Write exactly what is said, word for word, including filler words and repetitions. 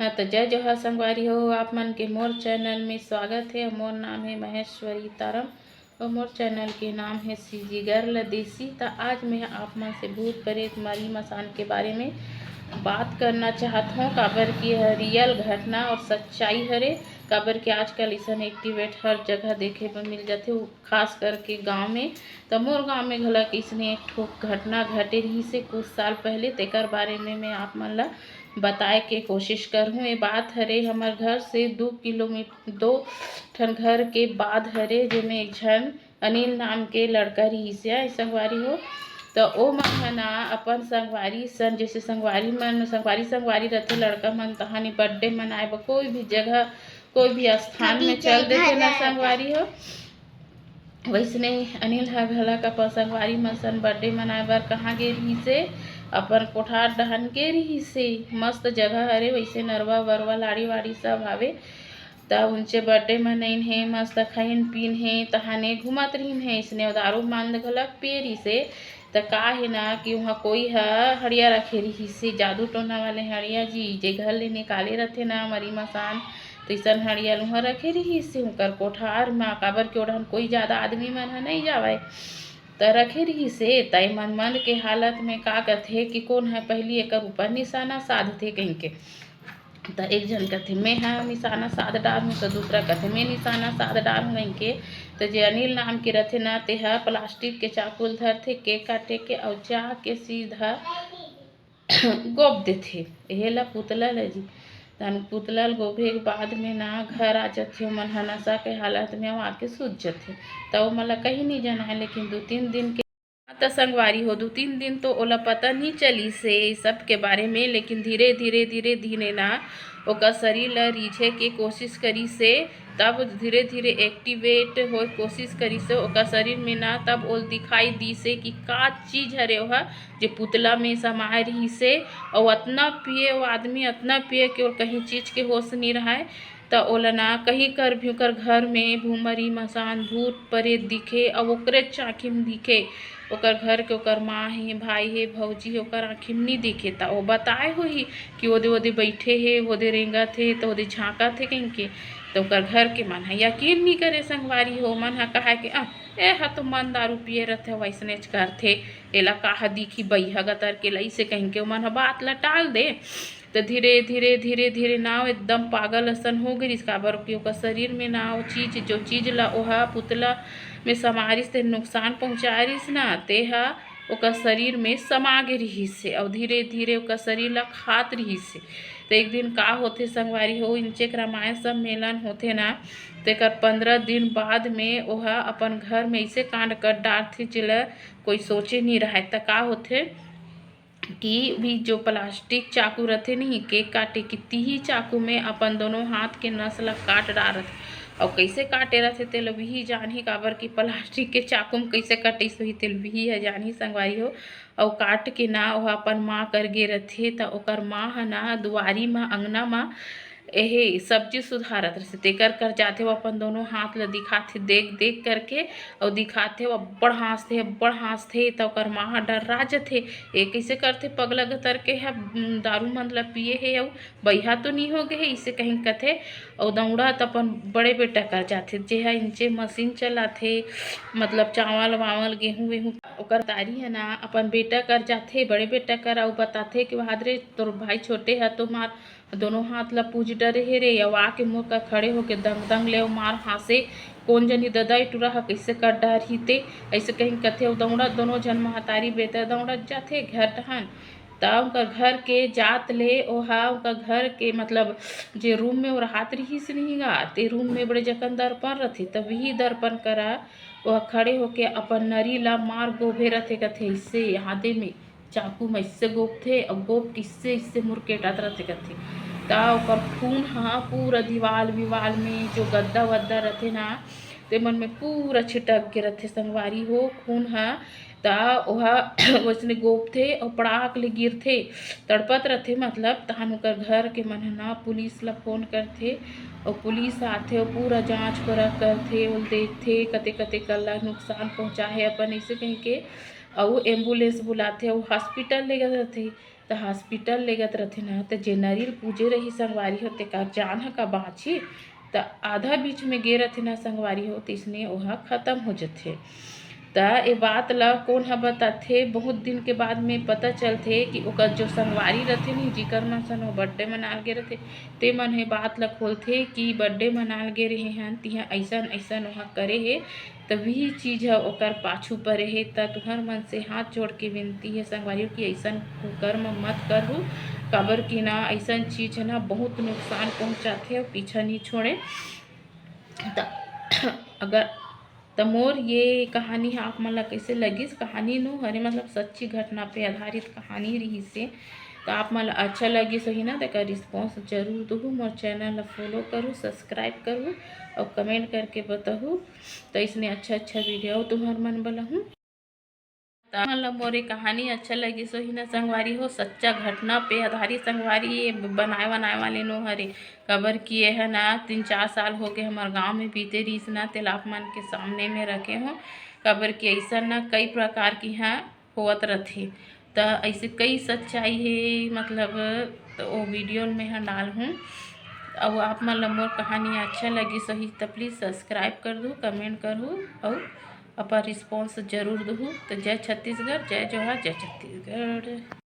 त जय जोहार संगवारी हो, आप मन के मोर चैनल में स्वागत है। मोर नाम है महेश्वरी तारम और मोर चैनल के नाम है सीजी गर्ल देसी। त आज मैं आप मन से भूत प्रेत मरी मसान के बारे में बात करना चाहत हूँ, काबर कि यह रियल घटना और सच्चाई हरे, काबर कि आजकल इसन एक्टिवेट हर जगह देखे बर मिल जाथे, उ खास करके गांव में। त मोर गांव में घलक इसने एक ठो घटना घटे रहिसे कुछ साल पहले, तेकर बारे में मैं आप मन ला बताए के कोशिश करहूँ। ये बात हरे हमर घर से दो किलोमीटर, दो ठन घर के बाद हरे, जेमे एक झन अनिल नाम के लड़का रहिसे, संगवारी हो। त ओ मन ह ना अपन संगवारी सन, जैसे संगवारी मन, संगवारी संगवारी रथे लड़का मन, तहानी बर्थडे मनाए बर कोई भी जगह, कोई भी स्थान में चल देथे ना संगवारी हो। वैसने अनिल ह घलक अपन संगवारी मन सन बर्थडे मनाए बर कहाँ गे रहिसे, अपन कोठार डहन गे रहिसे। मस्त जगह हरे, वैसे नरवा वरवा लाड़ी वाड़ी सब हवे। त उनचे बर्थडे मनाइन हे, मस्त खाइन पीन हे, तहाने घूमत रहिन हे। इसने दारू मांद घलक पिए रहिसे। त का हे ना कि उहाँ कोई ह हड़िया रखे रहिसे, जादू टोना वाले हड़िया जी, जे घर ले निकाले रथे ना मरी मसान, तइसन हड़िया ल उहाँ रखे रहिसे उनकर कोठार म, काबर के ओढ़न कोई जादा आदमी मन ह नइ जावय। त रखे रहिसे, त ए मन मन के हालत में का कथे कि कोन ह पहिली एकर ऊपर निशाना साधथे कहिके। त एक झन कथे, "मैं ह निशाना साध डारहूँ," त दूसरा कथे, "मैं निशाना साध डारहूँ," कहिके। त जे अनिल नाम के रथे ना, तेहा प्लास्टिक के चाकू ल धरथे केक काटे के, अउ जाके सीधा गोप देथे एहे ला, पुतला ल जी। तहन पुतला ल गोभे के बाद में ना घर आ जथे, ओमन ह नशा के हालत में आके सूत जथे। त ओमन ला कहीं नहीं जनाय, लेकिन दू तीन दिन के त संगवारी हो, दू तीन दिन तो ओला पता नहीं चलिस हे ये सब के बारे में, लेकिन धीरे धीरे धीरे धीरे ना ओकर शरीर ला रीझे के कोशिश करिस हे। तब धीरे धीरे एक्टिवेट होए कोशिश करिस हे ओकर शरीर में ना, तब ओल दिखाई दिस हे कि का चीज हरे ओहा, जे पुतला में समाए रहिस हे। अउ अतना पिए वो आदमी, अतना पिए कि ओला कहीं चीज के होश नहीं रहय। त ओला ना कहीं कर भी ओकर घर में भूमरी मसान भूत प्रेत दिखे, अउ ओकरे आँखी में दिखे। ओकर घर के ओकर माँ हे, भाई हे, भौजी हे, ओकर आँखी में नहीं दिखे। त ओ बताए होही कि ओदे ओदे बैठे हे, ओदे रेंगत हे, त ओदे झांकत हे कहिके। त ओकर घर के मन ह यकीन नहीं करे संगवारी हो, मन ह कहा कि "अ, ए ह तो मन दारू पिए रथे, वैसनेच करथे, एला काह दिखी बइहा गतर के लइसे," कहिके ओमन ह बात ला टाल दे। त धीरे धीरे धीरे धीरे ना एकदम पागल असन हो गे रिहिस, काबर कि ओकर शरीर में ना वो चीज, जो चीज ला ओहा पुतला में समारिस ते नुकसान पहुँचाए रिहिस ना, तेहा ओकर शरीर में समा गे रिहिस हे अउ धीरे धीरे ओकर शरीर ला खात रिहिस हे। त एक दिन का होथे संगवारी हो, इंचेक रामायण सम्मेलन होथे ना, तेकर पंद्रह दिन बाद में ओहा अपन घर में ऐसे कांड कर डारथे जेला कोई सोचे नहीं रहय। त का होथे कि भी जो प्लास्टिक चाकू रथे नहीं केक काटे के, तिही चाकू में अपन दोनों हाथ के नस ला काट डारत। अउ कैसे काटे रथे तेला विही जानही, काबर कि प्लास्टिक के चाकू में कैसे कटिस होही तेला विही ह जानही संगवारी हो। अउ काट के ना ओह अपन माँ कर गे रथे, त ओकर माँ ह ना दुआरी म, अंगना म एहे सब्जी सुधारत रहिसे, तेकर कर जाथे, वो अपन दोनों हाथ ल दिखाथे देख देख करके, अउ दिखाथे, वो अब्बड़ हाँसथे, अब्बड़ हाँसथे, त ओकर माँ ह डर्रा जथे। "ए कइसे करथे पगला गतर के ह, दारू मन ल पिए हे अउ बइहा तो नी हो गे हे?" इसे कहीं कथे, अउ दौड़त अपन बड़े बेटा कर जाथे, जे ह इंचे मशीन चलाथे, मतलब चावल वावल, गेहूँ वेहूँ, ओकर तारी ह ना अपन बेटा कर जाथे, बड़े बेटा कर, अउ बताथे कि "वहाद रे, तोर भाई छोटे ह तो मार दोनों हाथ ला पूज डरे हे रे, अउ आके मोर कर खड़े होके दंग दंग ले अउ मार हाँसे, कोन जनी ददा ए टूरा ह कइसे कर डारही ते," अइसे कहीं कथे। अउ दौड़त दोनों झन महतारी बेटा दौड़त जाथे घर डहन। त उनकर घर के जात ले ओहा उनकर घर के मतलब जे रूम में वो रहत रिहिस नहीं गा, ते रूम में बड़े जकन दर्पण रथे, तब ही दर्पण करा ओहा खड़े होके अपन नरी ला मार गोभे रथे कथे, अइसे आदे में चाकू म अइसे गोपथे, अउ गोप के अइसे, अइसे मुरकेटात रथे कथे। त ओकर खून ह पूरा दीवाल विवाल में, जो गद्दा वद्दा रथे ना, ते मन में पूरा छिटक के रथे संगवारी हो खून ह। त ओहा वइसने गोपथे अउ पड़ाक ले गिरथे, तड़पत रथे मतलब। तहन ओकर घर के मन ह ना पुलिस ला फोन करथे, अउ पुलिस आथे अउ पूरा जांच परख करथे, ओल देखथे कते कते कल्ला नुकसान पहुंचाहे अपन, अइसे कहिके अउ एम्बुलेंस बुलाथे अउ हॉस्पिटल ले जाथे। त हॉस्पिटल लेगत रथे ना, त जे नरियर पूजे रही संगवारी हो, तेकर जान ह का बाँचही। त आधा बीच में गे रथे ना संगवारी हो, तइसने ओहा खतम हो जथे। त ए बात ल कोन ह बताथे? बहुत दिन के बाद में पता चलथे कि ओकर जो संगवारी रथे नी, जिकर मन सन ओ बर्थडे मनाल गे रथे, ते मन हे बात ल खोलथे कि बर्थडे मनाल गे रहे हन, तिहा अइसन अइसन ओहा करे हे, त वही चीज ह ओकर पाछू परे हे। त तुहर मन से हाथ जोड़ के विनती हे संगवारी हो कि अइसन कुकर्म मत करहू, काबर कि ना अइसन चीज ह ना बहुत नुकसान पहुँचाथे अउ पीछा नहीं छोड़े। त अगर त मोर ये कहानी ह आप मन ला कइसे लगिस? कहानी नो हरे, मतलब सच्ची घटना पे आधारित कहानी रिहिस हे। त आप मन ला अच्छा लगिस होही ना, तेकर रिस्पॉन्स जरूर दुहू। मोर चैनल ला फॉलो करू, सब्सक्राइब करू अउ कमेंट करके बताहू। त अइसने अच्छा अच्छा वीडियो तुहर मन बर लाहूँ। त आप मन ला मोर ये कहानी अच्छा लगिस होही ना संगवारी हो, सच्चा घटना पे आधारित संगवारी, ये बनाए वनाए वाले नो हरे। काबर कि ये ह ना तीन चार साल हो गे हमर गाँव में बीते रिहिस ना, तेला आप मन के सामने में रखे हों। काबर कि अइसन ना कई प्रकार के ह होवत रथे, त अइसे कई सच्चाई हे, मतलब, त ओ वीडियो में ह डालहूँ। अउ आप मन ला मोर कहानी अच्छा लगिस होही त प्लीज सब्सक्राइब कर दू, कमेंट करहू अउ अपन रिस्पॉन्स जरूर दुहू। त जय छत्तीसगढ़, जय जोहार, जय छत्तीसगढ़।